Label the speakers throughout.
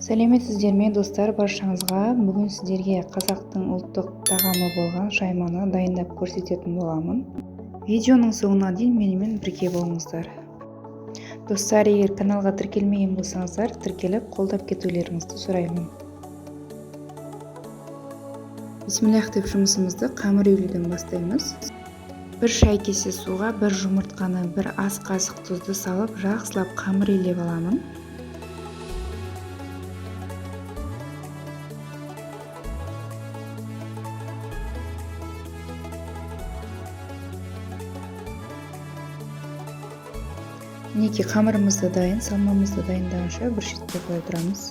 Speaker 1: Сәлеметсіздер ме, достар, баршаңызға! Бүгін сіздерге қазақтың ұлттық тағамы болған жайманы дайындап көрсететін боламын. Видеоның соңына дейін менімен бірге болыңыздар. Достар, егер каналға тіркелмеген болсаңыздар, тіркеліп қолдап кетулеріңізді сұраймын. Бисмиллах деп жұмысымызды қамыр илеуден бастаймыз. Бір шай кесе суға бір жұмыртқаны, бір ас қасық тұзды салып, жақсылап қамыр илеп аламын. Мінекей, қамырымыз да дайын, салмамызды дайындағанша бір шетке қоя тұрамыз.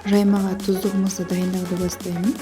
Speaker 1: Жаймаға тұздығымызды дайындауды бастаймын.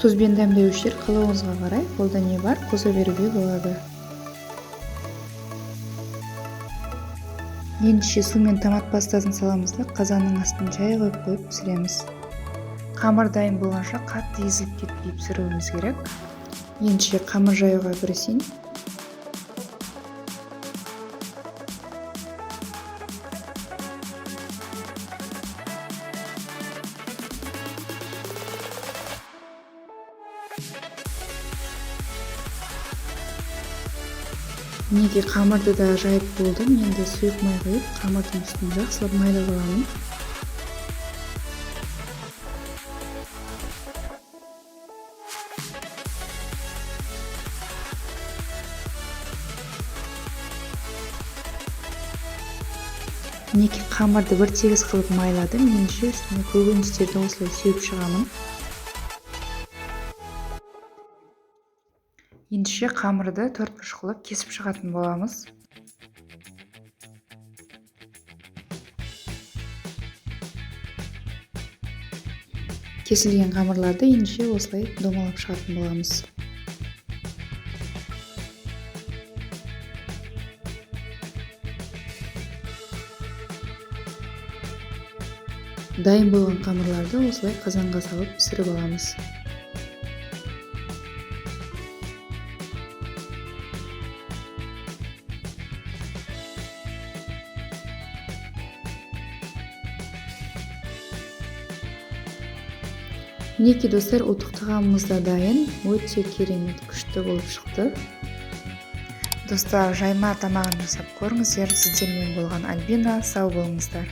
Speaker 1: Тұз бен дәмдеуіштер қалауыңызға қарай, қолда не бар, қоса беруге болады. Ендеше су мен томат пастасын саламыз да, қазанның астын жай қойып қойып пісіреміз. Қамыр дайын болғанша қатты езіліп кетпей пісіруіміз керек. Ендеше қамыр жаюға кірісейін. Мінекей, қамырды да жайып болдым. Енді сұйық май құйып, қамырдың үстін жақсылап майлап аламын. Мінекей, қамырды бір тегіс қылып майладым. Ендеше үстіне көкөністерді осылай сеуіп шығамын. Ендеше қамырды төрт бұрыш қылып кесіп шығатын боламыз. Кесілген қамырларды ендеше осылай домалап шығатын боламыз. Дайын болған қамырларды осылай қазанға салып пісіріп аламыз. Мінекей, достар, ұлттық тағамымыз да дайын. Өте керемет, күшті болып шықты. Достар, жайма тамағын жасап көріңіздер. Сіздермен болған Альбина. Сау болыңыздар.